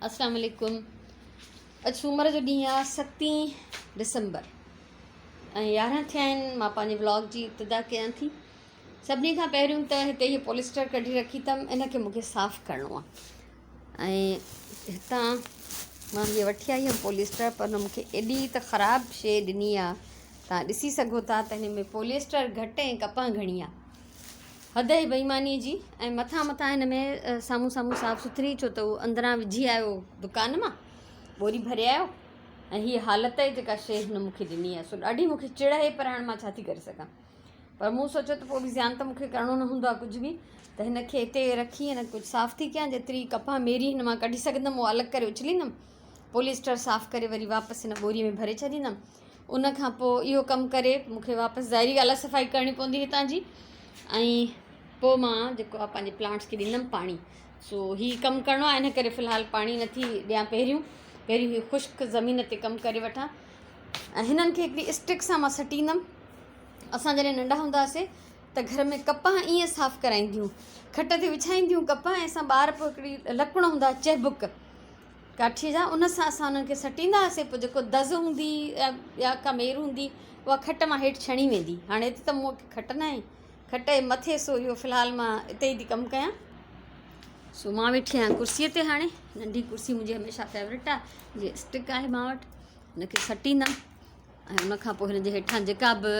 اسلام عليڪم اڄ سومر جو ڏينهن آهي ستين ڊسمبر ۽ 11 ٿيا آهن. مان پنهنجي ولاگ جي ابتدا ڪيان ٿي. سڀني کان پهريون ته هتي هي پوليسٽر ڪڍي رکي اٿم، ان کي مونکي صاف ڪرڻو آهي. ۽ هتان مان هيء وٺي آئي هيم پوليسٽر، پر هن مونکي ايڏي ته خراب شيء ڏني آهي، توهان ڏسي سگهو ٿا ته هن ۾ پوليسٽر گهٽ ۽ ڪپهه گهڻي آهي. حد آهي بيمانيء جي. ۽ مٿان مٿان هن ۾ سامهون سامهون صاف سٿري، ڇو ته هو اندران وجهي آيو دڪان مان ٻوري ڀري آيو ۽ هيء حالت آهي جيڪا شيء هن مون کي ڏني آهي. سو ڏاڍي مون کي چڙ آهي، پر هاڻي مان ڇا ٿي ڪري سگهان. پر مون سوچيو ته پوء به زيان ته مون کي ڪرڻو نه هوندو آهي ڪجهه به، ته هن کي هتي رکي هن ڪجهه صاف ٿي ڪيان، جيتري ڪپهه ميري هن مان ڪڍي سگهندم اها الڳ ڪري اڇليندم، پوليسٽر صاف ڪري وري واپس هن ٻوري ۾ ڀري ڇڏيندم. ان کان پوء اهو ڪم ڪري مون کي واپس ظاهري ڳالهه آهي صفائي ڪرڻي پوندي هتان جي، ۽ پوء مان جيڪو آهي پنهنجي پلانٽس کي ڏيندم پاڻي. سو هي ڪم ڪرڻو آهي، ان ڪري في الحال پاڻي نٿي ڏيان، پهريون پهريون هي خشڪ زمين تي ڪم ڪري وٺان. ۽ هنن کي هڪڙي اسٽڪ سان مان سٽيندم. اسان جڏهن ننڍا هوندا هئاسي ته گهر ۾ ڪپهه ائين صاف ڪرائينديون، کٽ تي وڇائينديون ڪپهه، ۽ اسان ٻار پوء هڪڙي لڪڻ هوندا چهبڪ ڪاٺيء جا، ان سان اسان انهن کي سٽيندا هئاسين. پوء جيڪو دز هوندي يا ڪا مير هوندي اها کٽ مان هيٺ ڇڻي ويندي. هاڻي هتي ته مون وٽ کٽ ناهي، کٽ جي مٿي، سو اهو في الحال مان اتي ئي ٿي ڪم ڪيان. سو مان ويٺي آهيان ڪرسيء تي. هاڻي ننڍي ڪرسي منهنجي هميشه فيورٽ آهي. جي اسٽڪ آهي مان وٽ، هن کي سٽيندم ۽ ان کان پوء هن جي هيٺان جيڪا به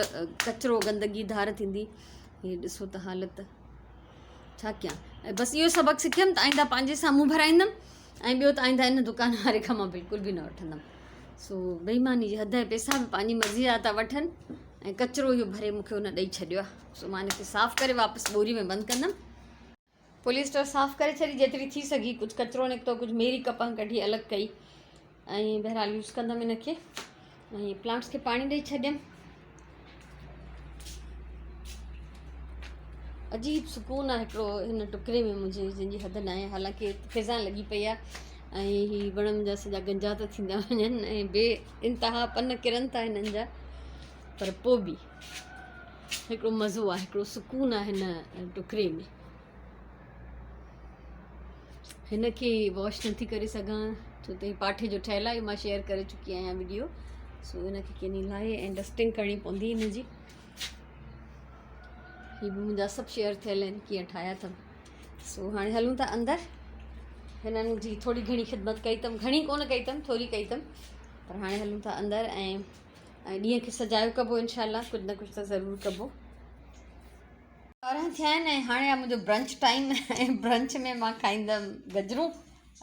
ڪچرو گندگي ڌار ٿيندي. هي ڏسو ته حالت ڇا ڪيان. ۽ بس اهو سبق سکيم ته آئنده پنهنجي سامهون ڀرائيندم، ۽ ٻيو ته آئنده ان دڪان واري کان مان بلڪل به نه وٺندم. سو بيماني جي حد آهي، پئسا به پنهنجي مرضي جا ٿا وٺن، ۽ ڪچرو اهو ڀري مونکي هن ڏئي ڇڏيو آهي. سو مان هن کي صاف ڪري واپس ٻوري ۾ بند ڪندم. پوليسٽر صاف ڪري ڇڏي جيتري ٿي سگهي، ڪجهه ڪچرو نڪتو، ڪجهه ميري ڪپهه ڪڍي الڳ ڪئي، ۽ بهرحال يوز ڪندم هن کي. ۽ پلانٽس کي پاڻي ڏئي ڇڏيم. عجيب سڪون آهي هڪڙو هن ٽڪري ۾ منهنجي، جنهن جي حد ناهي. حالانڪه خزان لڳي پئي آهي ۽ هي وڻ منهنجا سڄا گنجا ٿا ٿيندا وڃن ۽ بي انتها پن ڪرن ٿا هنن جا، پر پوء به هڪڙو مزو آهي، هڪڙو سڪون آهي هن ٽڪري ۾. هن کي واش نٿي ڪري سگهان ڇو ته هي پاٺي جو ٺهيل آهي، مان شيئر ڪري چڪي آهيان وڊيو. سو هن کي ڪنهن لاهي ۽ ڊسٽنگ ڪرڻي پوندي هن جي. هي به منهنجا سڀ شيئر ٿيل آهن ڪيئن ٺاهيا اٿم. سو هاڻي هلون ٿا اندر. هنن جي ٿوري گهڻي خدمت ڪئي اٿم، گهڻي ڪونه ڪئي اٿم، ٿوري ڪئي اٿم، پر هاڻي هلون ٿا اندر ۽ ڏينهن کي سجايو ڪبو انشاء الله، ڪجهه نه ڪجهه ته ضرور ڪبو. 12 ٿيا آهن ۽ هاڻي آهي منهنجو برنچ ٽائيم، ۽ برنچ ۾ مان کائيندم گجرون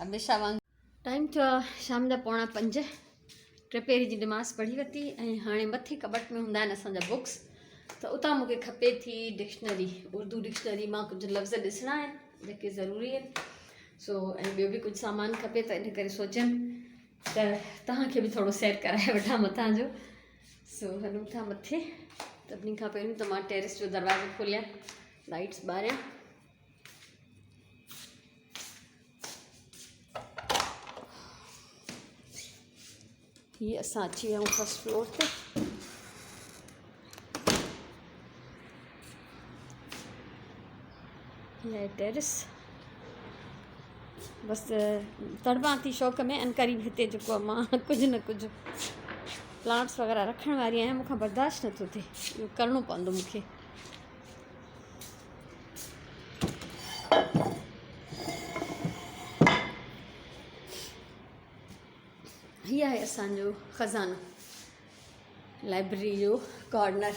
هميشه وانگر. ٽائيم ٿيو آهي شام جا 4:45. ٽي پهري جي نماز پڙهي ورتي ۽ هاڻي مٿي ڪٻٽ ۾ هوندا آهن اسان جا بڪس، ته اتان مون کي کپي ٿي ڊڪشنري، اردو ڊڪشنري مان ڪجهه لفظ ڏسڻا آهن جيڪي ضروري آهن. سو ۽ ٻيو به ڪجهه سامان کپي، ته ان ڪري سوچيم ته توهان کي به ٿورو سير ڪرائي وٺان مٿان جو. سو هلون ٿا مٿي. سڀني کان پهريون ته مان ٽيرس جو دروازو کوليان، لائٽس ٻاريان. هي اسان اچي ويا آهيون فرسٽ فلور تي. هي آهي ٽيرس. بس تڙپان ٿي شوق ۾ ان ڪري هتي جيڪو آهي مان ڪجهه نه ڪجهه پلانٽس وغيره رکڻ واري آهيان، مون کان برداشت نٿو ٿئي، اهو ڪرڻو پوندو مون کي. هي آهي اسانجو خزانو، لائبريري جو ڪارنر.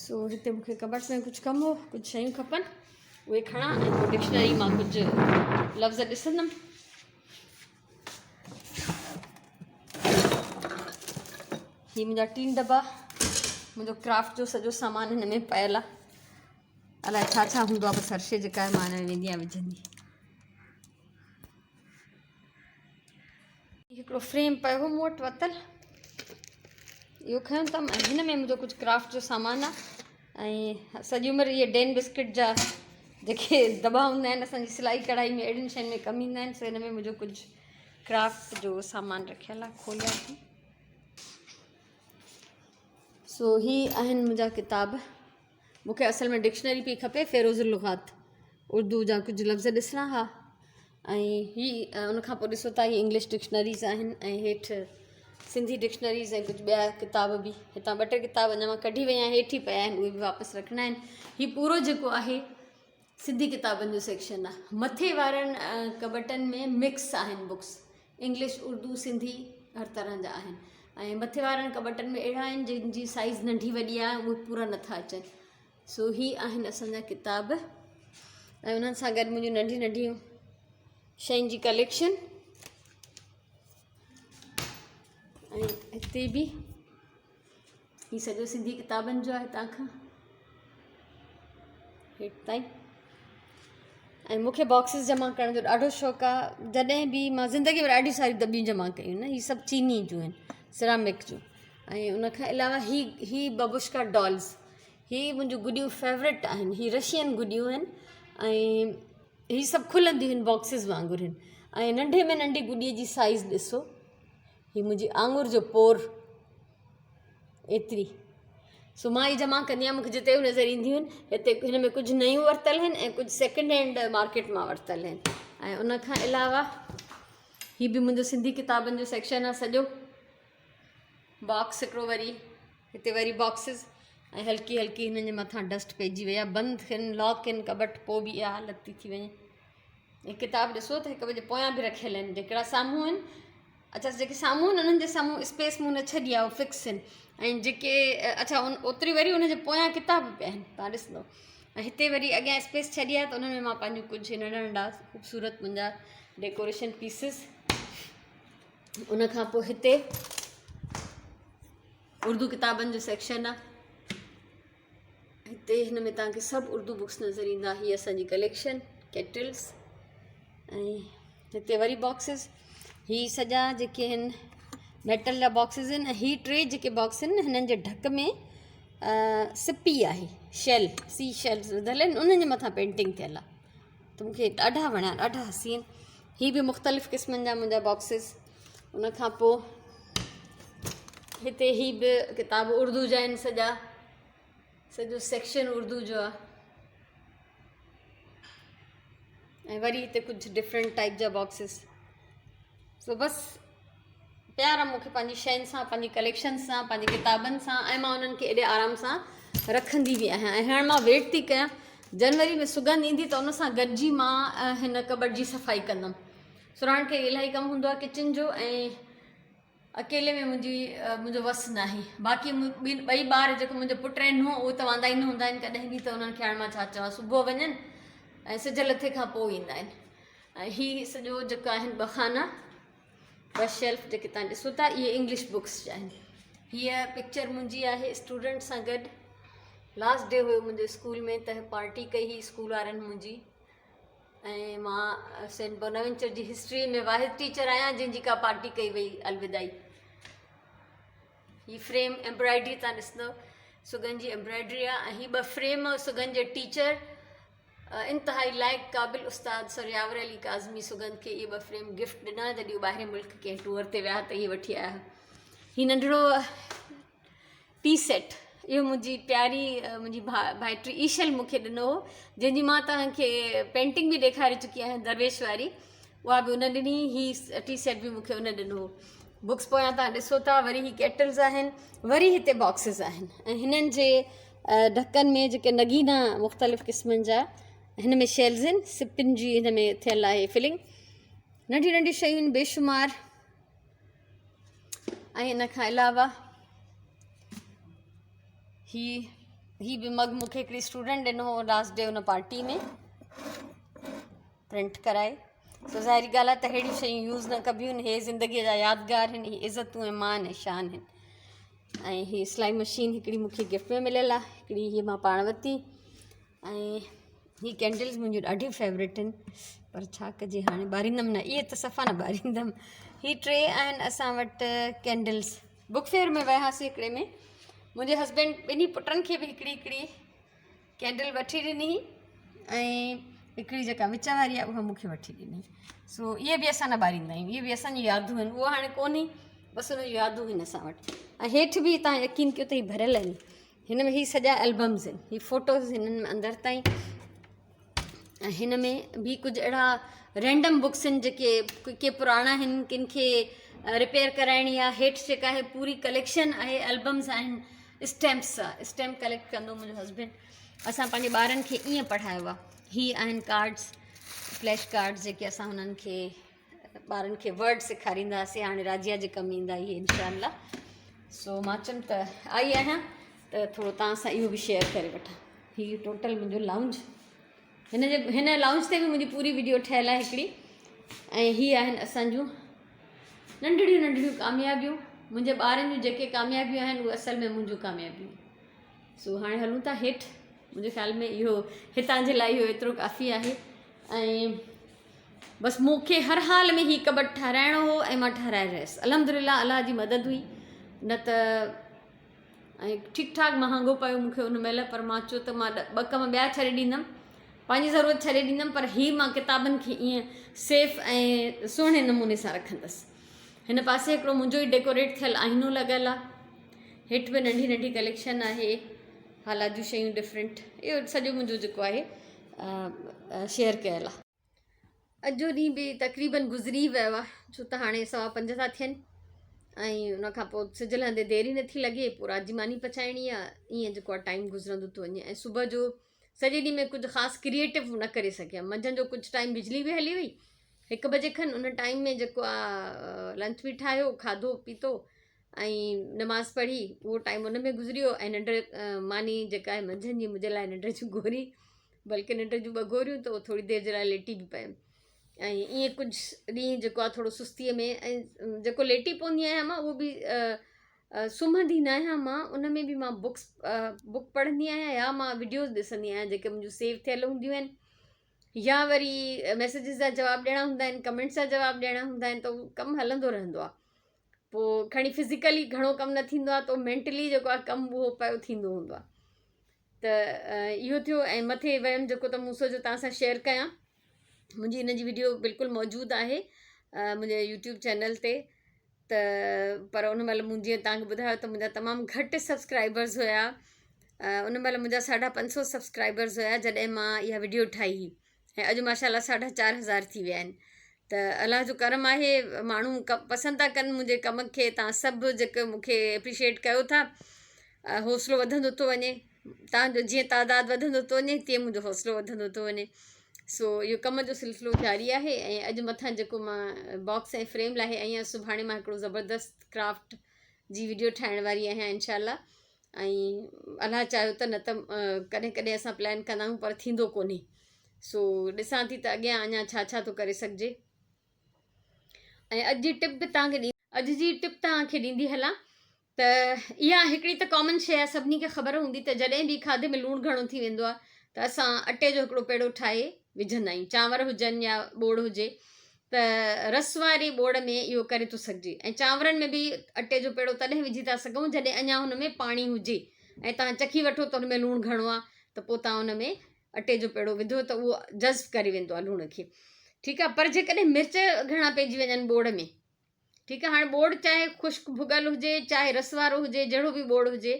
سو هتي مونکي ڪٻٽ ۾ ڪجهه ڪم هو، ڪجهه شيون کپن، اهي کڻان ۽ پوء ڊڪشنري مان ڪجهه لفظ ڏسندم. هي منهنجا ٽين ڊبا، منهنجو ڪرافٽ جو سڄو سامان هن ۾ پيل آهي. الائي ڇا ڇا هوندو آهي، بس هر شيء جيڪا آهي مان هن ۾ ويندي آهيان وجهندي. هڪڙو فريم پيو هو مون وٽ ورتل، اهو کنيو اٿم ۽ هن ۾ منهنجو ڪجهه ڪرافٽ جو سامان آهي. ۽ سڄي عمر اهي ڊين بسڪٽ جا جيڪي دٻا هوندا آهن اسانجي سلائي ڪڙهائي ۾ اهڙين شين ۾ ڪم ايندا آهن. سو هن ۾ منهنجو ڪجهه ڪرافٽ جو سامان رکيل آهي، کوليان ٿي. سو هي آهن منهنجا ڪتاب. مون کي اصل ۾ ڊڪشنري پئي کپي فيروز اللغات اردو جا ڪجهه لفظ ڏسڻا ها ۽ هي ان کان پوء ڏسو ٿا هي انگلش ڊڪشنريز آهن ۽ هيٺ سنڌي ڊڪشنريز ۽ ڪجهه ٻيا ڪتاب به هتان ٻه ٽي ڪتاب اڃا مان ڪڍي وئي آهيان هيٺ ئي پيا آهن اهي به واپس رکڻا آهن هي پورو جيڪو آهي سنڌي ڪتابن جو سيڪشن آ. مٿي وارن ڪٻٽن ۾ مڪس آهن بڪس انگلش اردو سنڌي هر طرح جا آهن ۽ مٿي وارن ڪٻٽن ۾ اهڙا آهن جن جي سائيز ننڍي وڏي آهي اهي پورا نٿا اچن سو هي آهن اسان جا ڪتاب ۽ انهن سان گڏ منهنجون ننڍيون ننڍيون شين جي ڪليڪشن ۽ هتي به هي سڄو سنڌي ڪتابن جو آهي هتان کان هيٺ تائين ۽ مون کي باڪسز جمع ڪرڻ جو ڏاڍو شوق آهي جڏهن به مان زندگي ۾ ڏاڍيون ساريون دٻيون جمع ڪيون آهن هي سڀ چيني جون آهن سرامڪ جون ۽ ان کان علاوه هي هي ببوشڪا ڊالز هي منهنجون گڏيون فيورٽ آهن هي رشين گڏيون آهن ۽ هي سڀ کلنديون آهن باڪسز وانگر آهن ۽ ننڍي ۾ ننڍي گڏي جي سائز ڏسو هي منهنجي آڱر جو پور ايتري سو مان هي جمع ڪندي آهيان مونکي جتي به نظر اينديون آهن هتي هن ۾ ڪجهه نيون ورتل آهن ۽ ڪجهه سيڪنڊ هينڊ مارڪيٽ مان ورتل آهن ۽ ان کان علاوه هي به منهنجو سنڌي ڪتابن جو سيڪشن آهي سڄو باڪس هڪڙو وري هتي وري باڪسز ۽ هلڪي هلڪي هنن جي مٿان ڊسٽ پئجي وئي آهي بند آهن لاڪ آهن ڪٻٽ پوء به اها حالت ٿي ٿي وڃي هي ڪتاب ڏسو ته هڪ ٻئي جي پويان به رکيل آهن جيڪڙا سامهون آهن اڇا جيڪي سامهون آهن انهن جي سامهون اسپيس مون نه ڇڏي آهي فڪس آهن ۽ جيڪي اڇا ان اوتري وري ان جي پويان ڪتاب پيا آهن تان ڏسندو ۽ هتي وري اڳيان اسپيس ڇڏي آهي ته انهن ۾ مان پنهنجون ڪجهه ننڍا ننڍا خوبصورت منهنجا ڊيڪوريشن پيسز ان کان پوء هتي اردو ڪتابن جو سيڪشن آهي هتي هن ۾ توهان کي سڀ اردو بڪس نظر ايندا هي اسان جي ڪليڪشن ڪيٽلس ۽ هتي وري باڪسز هي سڄا جيڪي آهن ميٽل جا باڪسز آهن ۽ هي ٽي جيڪي باڪس آهن هنن جي ڍڪ ۾ سپي آهي شيل سي شيلز وڌل آهن انهن جي مٿان پينٽنگ ٿيل آهي ته مونکي ڏاڍا وڻيا ڏاڍا حسين هي به مختلف قسمن جا منهنجا باڪسز ان کان پوء هتي هي به ڪتاب اردو جا آهن سڄا سڄو سيڪشن اردو جو آهي ۽ وري هتي ڪجهه ڊفرنٽ ٽائپ جا باڪسز سو بس پيار آهي مونکي پنهنجي شين سان پنهنجي ڪليڪشن سان پنهنجي ڪتابن سان ۽ مان انهن کي ايڏي آرام سان رکندي به آهيان ۽ هاڻي مان ويٽ ٿي ڪيان جنوري ۾ سڳنڌ ايندي ته ان سان گڏجي مان هن ڪٻٽ جي صفائي ڪندم سراڻ کي الاهي ڪم هوندو آهي ڪچن جو ۽ اڪيلي ۾ منهنجي منهنجو وس ناهي باقي ٻئي ٻار جيڪو منهنجو پٽ ۽ نونهن اهي ته واندا ئي نه هوندا آهن ڪڏهن به ته انهن کي هاڻي مان ڇا چوان صبح وڃن ۽ سج لٿي کان پوء ايندا آهن ۽ هي سڄو جيڪو آهن ٻه خانا ٻه شيلف جيڪي تان ڏسو ٿا اهي انگلش بڪس جا آهن هيء پڪچر منهنجي آهي اسٽوڊنٽ سان گڏ لاسٽ ڊي هيو منهنجو اسڪول ۾ ته پارٽي ڪئي هئي اسڪول وارن منهنجي ۽ مان سينٽ بوناوينچر جي هسٽري ۾ واحد ٽيچر آهيان جنهن جي ڪا پارٽي ڪئي وئي الوداعي هي فريم ايمبرائڊري تان ڏسندو سگن جي ايمبرائڊري آهي ۽ هي ٻه فريم سگن جي ٽيچر انتهائي لائق قابل استاد سر ياور علي ڪاظمي سگن کي اهي ٻه فريم گفٽ ڏنا جڏهن هو ٻاهرين ملڪ ڪنهن ٽوئر تي ويا ته اهي وٺي آيا هي ننڍڙو ٽي سيٽ اهو منهنجي پياري منهنجي ڀائٽي ايشل مون کي ڏنو هو جنهن جي مان توهان کي پينٽنگ به ڏيکاري چڪي آهيان درويش واري اها به ان ڏني هي ٽي سيٽ به مون کي ان ڏنو هو بڪس پويان توهان ڏسو ٿا وري هي ڪيٽلز آهن وري هتي باڪسز آهن ۽ هنن جي ڍڪن ۾ جيڪي نگينا مختلف قسمن جا هن ۾ شيلز آهن سپن جي هن ۾ ٿيل آهي فلنگ ننڍيون ننڍيون شيون بيشمار ۽ ان کان علاوه هي هي به مگ مون کي هڪڙي اسٽوڊنٽ ڏنو هو لاسٽ ڊي ان پارٽي ۾ پرنٽ ڪرائي سو ظاهري ڳالهه آهي ته ههڙيون شيون يوز نه ڪبيون آهن هي زندگيء جا يادگار آهن هي عزتون ۽ مان ۽ شان آهن ۽ هي سلائي مشين هڪڙي مون کي گفٽ ۾ مليل آهي هڪڙي هي مان پاڻ ورتي ۽ هي ڪينڊلز منهنجون ڏاڍيون فيورٽ آهن پر ڇا ڪجي هاڻي ٻاريندم نه اهي ته صفا نه ٻاريندم هي ٽي آهن اسان وٽ ڪينڊلز بڪ فيئر ۾ ويا هئاسين هڪڙي ۾ منهنجي هسبينڊ ٻنهي پٽن کي به هڪڙي هڪڙي ڪينڊل وٺي ڏني ۽ هڪڙي جيڪا وچ واري آهي اها مونکي وٺي ڏني سو اهي به اسان نه ٻاريندا آهيون اهي به اسانجون يادون آهن اهو هاڻي ڪونهي. بس ان جون يادون هن اسان وٽ. ۽ هيٺ به تان يقين ڪيو ته هي ڀريل آهن. هن ۾ هي سڄا البمز آهن، هي فوٽوز هنن ۾ اندر تائين. ۽ هن ۾ به ڪجهه اهڙا رينڊم بڪس آهن جيڪي ڪي پراڻا آهن، ڪن کي رپيئر ڪرائڻي آهي. هيٺ جيڪا آهي پوري ڪليڪشن آهي، البمز آهن، اسٽيمپس آهي، اسٽيمپ ڪليڪٽ ڪندو منهنجو هسبينڊ. اسان پنهنجي ٻارن کي ائين پڙهايو آهي. هي آهن ڪارڊس، فليش ڪارڊس جيڪي اسان هنن کي ٻارن کي ورڊ سيکاريندا هئاسين، هاڻي راجيا جي ڪم ايندا اهي انشاء الله. سو مان چيم ته آئي آهيان ته ٿورو توهان سان اهو به شيئر ڪري وٺان. هي ٽوٽل منهنجو لائونج، هن جي هن لائونج تي به منهنجي پوري ويڊيو ٺهيل آهي هڪڙي. ۽ هي آهن اسان جون ننڍڙيون ننڍڙيون ڪاميابيون، منهنجي ٻارن جون جيڪي ڪاميابيون آهن اهي اصل ۾ منهنجون ڪاميابيون. سو هاڻي هلون ٿا هيٺ. منهنجي خيال ۾ اهو هتان جي لاء اهو ايترو ڪافي آهي. ۽ بس مون کي هر حال ۾ هي ڪٻٽ ٺهرائڻو هو ۽ مان ٺهرائي رهيس الحمدلله. الله جي مدد هئي، نه ته ۽ ٺيڪ ٺاڪ مهانگو پيو مون کي ان مهل، پر مان چيو ته مان ٻه ڪم ٻيا ڇڏي ڏيندم، پنهنجي ضرورت ڇڏي ڏيندم، پر هي مان ڪتابن کي ائين سيف ۽ سهڻي نموني سان رکندس. هن پاسي هڪڙو منهنجو ئي ڊيڪوريٽ ٿيل آئينو لڳل آهي. هيٺ به ننڍي ننڍي ڪليڪشن آهي، هالا جون شيون ڊفرنٽ. اهو سڄو منهنجو جيڪو آهي شيئر ڪيل آهي. اڄ جو ڏينهن به تقريبن گذري ويو آهي، ڇو ته هاڻي 5:15 ٿا ٿين ۽ ان کان پوء سج لهندي دير ئي نٿي لڳي، پوء رات جي ماني پچائڻي آهي. ائين جيڪو آهي ٽائيم گذرندو ٿو وڃي. ۽ صبح جو سڄي ڏينهن ۾ ڪجهه خاص ڪريئيٽو نه ڪري سگهيم. منجهند جو ڪجهه ٽائيم بجلي به هلي وئي 1 بجي کن، ان ٽائيم ۾ جيڪو آهي لنچ به ٺاهيو، کاڌو پيتو ۽ نماز پڙهي، اهو ٽائيم ان ۾ گذري ويو. ۽ ننڊ ماني جيڪا آهي منجهند جي منهنجي لاء ننڊ جون گوري، بلڪه ننڊ جون ٻه گوريون، ته اهو ٿوري دير جي لاء ليٽي به پيم. ۽ ائين ڪجهه ڏينهن جيڪو آهي ٿورو سستيء ۾، ۽ جيڪو ليٽي پوندي آهيان مان اهو به سمهندي نه آهيان مان، ان ۾ به مان بڪس بڪ پڙهندي آهيان يا مان وڊيوز ڏسندي آهيان جيڪي منهنجون سيو ٿيل هونديون آهن، يا وري ميسيجز جا جواب ڏيڻا هوندا آهن، ڪمينٽس جا جواب ڏيڻا هوندا آهن، ته اهو ڪم هلندو رهندو آهي. پوء کڻي فزيڪلي گهڻو ڪم نه ٿيندو آهي ته مينٽلي جيڪو آهي ڪم اهو پيو ٿيندو هوندو آهي. ته اهو ٿيو ۽ مٿي ويم جيڪو ته مون سوچيو توهان سان شيئر ڪيان. منهنجي ان جي وڊيو بلڪل موجود آهي منهنجي يوٽيوب چينل تي، ته پر ان مهل مون جيئن توهان کي ٻڌايو ته منهنجا تمام گهٽ سبسڪرائبرز هيا. ان مهل منهنجا 550 سبسڪرائبرز هيا جڏهن مان اها وڊيو ٺاهي هئي، ۽ اڄ ماشاء الله 4500 ٿي ويا آهن. ته الله جو ڪرم آهي، ماڻهو پسند ٿا ڪن منهنجي ڪم کي. توهان سڀ جيڪي مون کي اپريشيٽ ڪيو ٿا، حوصلو وڌندو ٿو وڃي. توهان جو جيئن تعداد وڌندو ٿو وڃي تيئن منهنجو حوصلو وڌندو ٿو وڃي. سو اهو ڪم جو سلسلو جاري آهي. ۽ اڄ مٿان جيڪو مان باڪس ۽ فريم لاهي آئي آهيان، سڀاڻي مان هڪڙو زبردست ڪرافٽ جي وڊيو ٺاهڻ واري آهيان انشاء الله. ۽ الله چاهيو ته، نه ته ڪڏهن ڪڏهن اسان پلان ڪندا آهيون پر ٿيندو ڪونهي. سو ڏسان ٿي ته اڳيان اڃا ڇا ڇا ٿو ڪري سگهجي. ۽ اڄ جي ٽپ به توهان کي اڄ جي ٽپ توهان کي ڏيندي هلان ته اها هڪڙي ته ڪامن شيء آهي، سڀني کي خبر هوندي ته جڏهن به کاڌي ۾ لوڻ گهڻو ٿي ويندو آهي ته اسان اٽي جو هڪڙو پيڙو ٺاهي وجهندا آهيون، چانور هجن يا ٻوڙ هجي، ته رس واري ٻوڙ ۾ اهو ڪري ٿو سگهجي. ۽ چانورن ۾ به اٽي جو پيڙو تڏهن وجهي ٿا سگهون جڏهن اڃا هن ۾ پاڻي هجي ۽ توهان چکي وٺو ته هن ۾ لوڻ گهڻو آهي، ته پوء توهان ان ۾ اٽي جو پيڙو وڌو ته اهو جذب ڪري ويندو آهي لوڻ کي. ٺيڪ آهي، پر جيڪڏهن مرچ گهڻا پئجي وڃن ٻوڙ ۾، ٺيڪ آهي، هاڻي ٻوڙ چاهي خشڪ ڀڳل هجي چاهي رس وارو هجي، جهڙو به ٻوڙ هجي،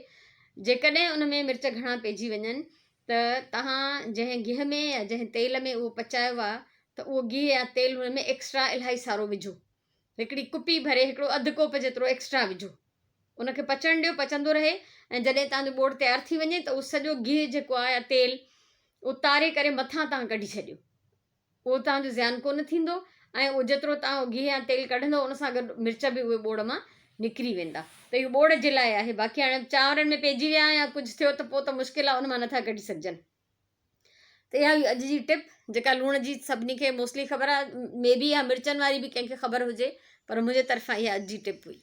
جيڪڏهن ان ۾ مرچ گهڻا پئجي وڃن ته توهان جنهن گيهه ۾ يا جنهن تيل ۾ اهو پچايو آهي ته اهو گيهه يا تيل هن ۾ ايڪسٽرا الاهي سارو وجهو، هڪڙي ڪپي ڀري هڪڙو اڌ ڪوپ جيترو ايڪسٽرا وجهو، ان کي پچڻ ڏيو، پچندو رهي. ۽ جڏهن توهان جو ٻوڙ تيار ٿي وڃي ته اهو سڄو گيهه جيڪو آهي يا تيل اهو تاري ڪري مٿان توهان ڪڍي ڇڏيو، اهو توهان جو زيان ڪونه ٿيندو. ۽ اهو جيترو توهان گيهه يا تيل ڪڍندو ان سان گڏ مرچ به اهي ٻوڙ مان نڪري ويندا. ته اهو ٻوڙ جي لاء آهي، باقي هاڻي چانورن ۾ پئجي ويا يا ڪجهه ٿيو ته پوء ته مشڪل آهي، ان مان نٿا ڪڍي سگهجن. ته اها هئي اڄ جي ٽپ جيڪا لوڻ جي سڀني کي موسٽلي خبر آهي، مي بي اها مرچن واري به ڪنهن کي خبر هجي، پر منهنجي طرفان اها اڄ جي ٽپ هئي.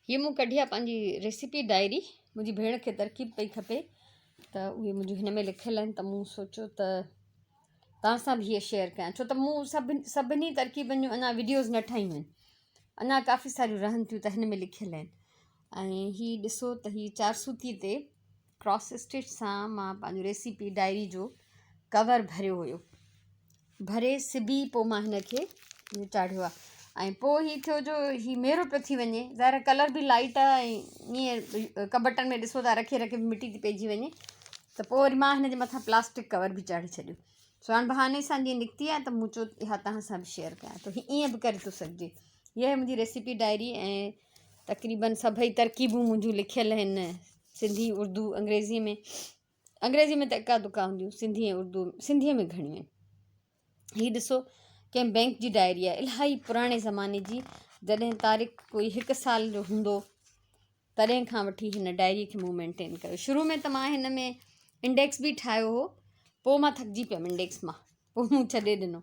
هيء مون ڪڍي آهي پنهنجي ريسيپي ڊائري، منهنجي ڀيڻ کي ترڪيب پئي کپي ته اهي منهنجون هن ۾ لکيل آهن، ته مون سوچيو ته توهان سان به هيء شيئر ڪيان، ڇو ته مون سڀ سڀني ترڪيبن جون اڃا وڊيوز نه ٺاهيون آهن، اڃا ڪافي ساريون رهن ٿيون ته هن ۾ لکيل آهن. ۽ هي ڏسو ته هي چارسوتي تي ڪراس اسٽچ سان مان پنهنجو ريسيپي ڊائري جو ڪور ڀريو هيو، ڀري سبي پوء مان هن کي چاڙهيو آهي. ۽ پوء هي ٿيو جو هي ميرو پيو ٿي وڃي ظاهر آهي ڪلر به لائيٽ آهي ۽ ائين ڪٻٽن ۾ ڏسو ٿا رکي رکي به مٽي ٿي پئجي وڃي ته پوء وري مان هن جي مٿان پلاسٽڪ ڪور به چاڙهي ڇڏيو سو هاڻي بهاني سان جيئن نڪتي آهي ته مون چيو اها توهان سان به شيئر ڪيان ته هي ائين به ڪري ٿو سگهجي هيء آهي منهنجي ريسيپي ڊائري ۽ تقريبن سڀئي ترڪيبون منهنجون لکيل آهن سنڌي اردو انگريزيء ۾ انگريزيء ۾ ته اڪا دڪا هونديون سنڌي ۽ اردو سنڌيء ۾ گهڻيون آهن هي ڏسو ڪنهن بئنڪ جي ڊائري آهي الاهي پراڻي زماني جي جڏهن طارق ڪوئي هڪ سال جو هوندو تڏهن کان وٺي هن ڊائري کي مون مينٽين ڪيو شروع ۾ ته مان هن ۾ انڊيڪس به ٺاهيو هو پوء مان ٿڪجي پيم انڊيڪس مان پوء مون ڇڏي ڏنو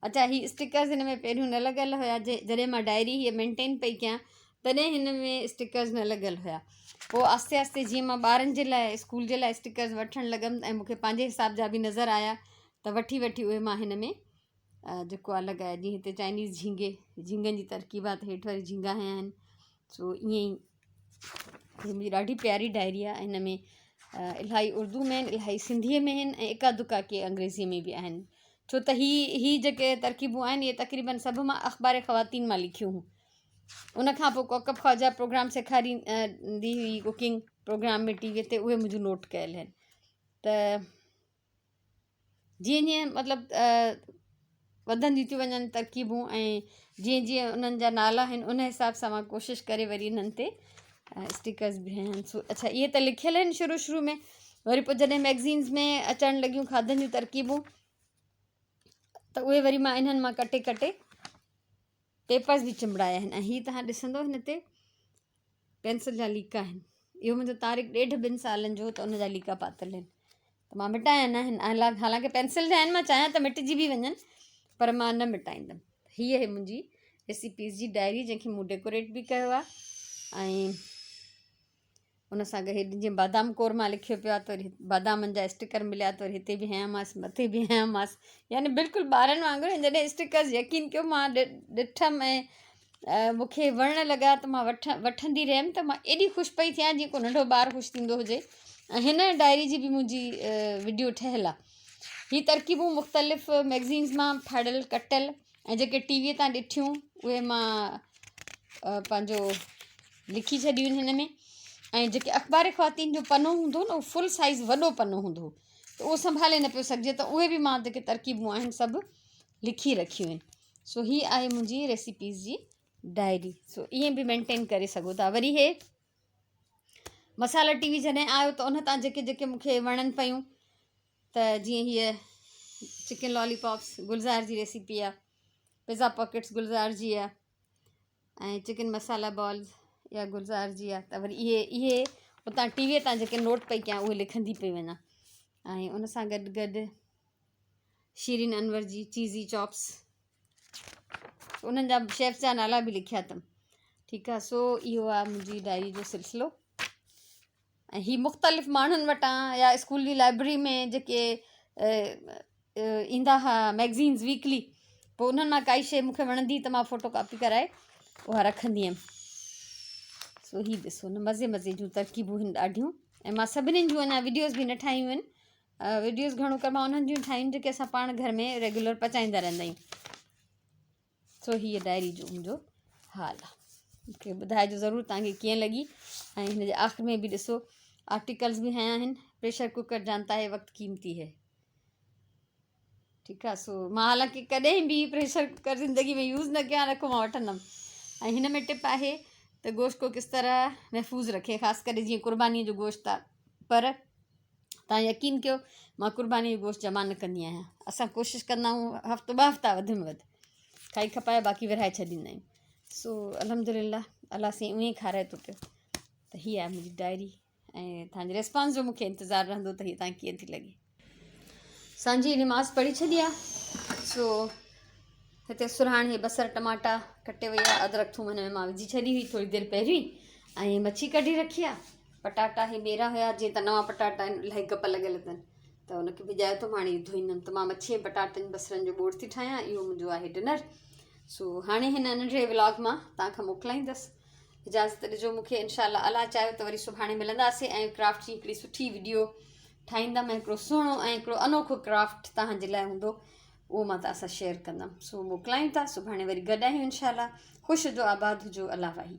اڇا هي اسٽڪرز هن ۾ پهريون نه لڳل هيا جڏهن مان ڊائري هيء مينٽين پئي ڪيان تڏهن هن ۾ اسٽڪرز نه لڳل هيا پوء آهستي آهستي جيئن مان ٻارن جي لاء اسڪول جي لاء اسٽڪرز وٺڻ لڳم ۽ مون کي پنهنجي حساب جا به نظر آيا ته وٺي وٺي اهي مان هن ۾ جيڪو آهي لڳايا جيئن هتي چائنيز جهينگي جهينگن جي ترڪيب آهي ته هيٺ وري جهينگا هنيا آهن سو ائين ئي هي منهنجي ڏاڍي پياري ڊائري آهي هن ۾ الاهي اردو ۾ آهن الاهي سنڌيء ۾ آهن ۽ اڪا دڪا ڪي انگريزيء ۾ به آهن ڇو ته هي هي جيڪي ترڪيبون آهن اهي تقريبن سڀ مان اخبار خواتين مان لکيون هيون ان کان پوء ڪوڪب خواجا پروگرام سيکاريندي هئي ڪوڪنگ پروگرام ۾ ٽي وي تي اهي منهنجون نوٽ ڪيل آهن ته جيئن جيئن مطلب وڌنديون ٿيون وڃن ترڪيبون ۽ جيئن جيئن انهن جا نالا آهن ان حساب سان مان ڪوشش ڪري وري انهن تي اسٽيڪرز به هنيا سو اڇا اهي ته لکيل آهن شروع شروع ۾ وري پوء جڏهن ميگزينز ۾ اچڻ لڳيون کاڌن جون ترڪيبون ته اهي وري مان انهن مان ڪٽي ڪٽي پيپرز به چنبڙايا آهن ۽ هي تهان ڏسندو هن تي پينسل جا ليڪا آهن اهو منهنجو طارق ڏيڍ ٻن سالن جو ته ان جا ليڪا پاتل آهن ته مان مٽايا نه آهن حالانڪه پينسل جا آهن مان چاهيان ته مٽجي به وڃن پر مان نه مٽائيندم هي آهي منهنجي ريسيپيز جي ڊائري جنهن کي مون ڊيڪوريٽ به ڪيو آهي ۽ ان سان گڏ هيڏ جيئن بادام قورما لکيو پيو آهي ته وري بادامن جا اسٽڪر مليا ته وري هتي به هنيامانس مٿي به هنيامانس يعني بلڪل ٻارن وانگر جڏهن اسٽڪرز يقين ڪيو مان ڏٺم ۽ مون کي وڻڻ لڳا ته مان وٺ وٺندي رهيم ته مان ايڏي خوش پئي ٿيان جيئن ڪو ننڍو ٻار خوش ٿيندو هجي ۽ هن ڊائري جي به منهنجي وڊيو ٺهيل آهي هي ترڪيبون مختلف ميگزينز مان ڦاڙيل ڪٽيل ۽ جيڪي ٽي ويء تان ڏٺيون اهي مان پنهنجو لکي ڇڏيون آهن هن ۾ ۽ جيڪي اخبار خواتين جو پنو هوندو هو نه اهو فل سائز وڏو پنو هوندو هو ته اهو سنڀالي نه پيو سگهجي ته اهي به مان جيڪي ترڪيبون آهن سڀ لکي رکيون آهن سو هي آهي منهنجي ريسيپيز جي ڊائري سو ائين به مينٽين ڪري سگهو ٿا وري هي مسالا ٽي وي جڏهن آيو ته ان تان جيڪي جيڪي مونکي وڻن پيون ته جيئن هيء چڪن لالي پاپس گلزار جي ريسيپي آهي پزا پاڪيٽس گلزار جي آهي ۽ چڪن مسالا بالز يا گلزار جي آهي ته وري اهي اهي اتان ٽي ويء تان جيڪي نوٽ پئي ڪيان اهي لکندي پئي وڃان ۽ ان سان گڏ گڏ شيرين انور جي چيزي چاپس انهن جا شيفس جا نالا به لکيا اٿم ٺيڪ آهي سو اهو آهي منهنجي ڊائري جو سلسلو ۽ هي مختلف ماڻهن وٽان يا اسڪول جي لائبريري ۾ جيڪي ايندا هئا ميگزينز ويڪلي پوء انهن مان ڪائي شي مونکي وڻندي ته مان فوٽو ڪاپي ڪرائي اها رکندي هيم سو هي ڏسو نه مزي مزي جون ترڪيبون هن ڏاڍيون ۽ مان سڀنين جون اڃا وڊيوز به نه ٺاهيون آهن وڊيوز گهڻو ڪري مان انهن جون ٺاهيون جيڪي اسان پاڻ گهر ۾ ريگيولر پچائيندا رهندا آهيون سو هيء ڊائري جو منهنجو حال آهي مونکي ٻڌائجو ضرور توهان کي ڪيئن لڳي ۽ هن جي آخر ۾ به ڏسو آرٽيڪلز به هنيا آهن پريشر ڪوڪر جانتا هي وقت قيمتي هي ٺيڪ آهي سو مان حالانڪه ڪڏهن به پريشر ڪوڪر زندگي ۾ يوز نه ڪيو آهي رکو مان وٺندم ۽ هن ۾ ٽپ آهي ته گوشت کو ڪس طرح محفوظ رکي خاص ڪري جيئن قرباني جو گوشت آهي پر تان يقين ڪيو مان قرباني جو گوشت جمع نه ڪندي آهيان اسان ڪوشش ڪندا آهيون هفتو ٻه هفتا وڌ ۾ وڌ کائي کپائي باقي ورهائي ڇڏيندا آهيون سو الحمد لله الله سائين ائين کارائي ٿو پيو ته هي آهي منهنجي ڊائري ۽ تهانجي ريسپانس جو مونکي انتظار رهندو ته هي تان ڪيئن ٿي لڳي سانجي نماز پڙهي ڇڏي آ سو هتي سرهاڻ هي بصر ٽماٽا ڪٽي وئي آ ادرڪ ٿوم هن ۾ مان وجهي ڇڏي هئي ٿوري دير پهرين ۽ مڇي ڪڍي رکي آ پٽاٽا هي ميرا هيا جيئن ته نوان پٽاٽا آهن الاهي گپ لڳل اٿن ته ان کي ڀڄايو اٿم هاڻي ڌوئيندم ته مان مڇي ۽ پٽاٽن بصرن جو ٻوڙ ٿي ٺاهيان اهو منهنجو آهي ڊنر سو هاڻي هن ننڍڙي ولاگ مان توهان کان موڪلائيندس اجازت ڏجو مونکي انشاء الله الله چاهيو ته وري سڀاڻي ملنداسين ۽ ڪرافٽ جي هڪڙي سٺي وڊيو ٺاهيندم ۽ هڪڙو سهڻو ۽ هڪڙو انوکو ڪرافٽ توهان جي لاء هوندو. اهو مان توهان سان شيئر ڪندم. سو موڪلايون ٿا، سڀاڻي وري گڏ آهيون انشاء الله. خوش هجو آباد هجو الله واهي.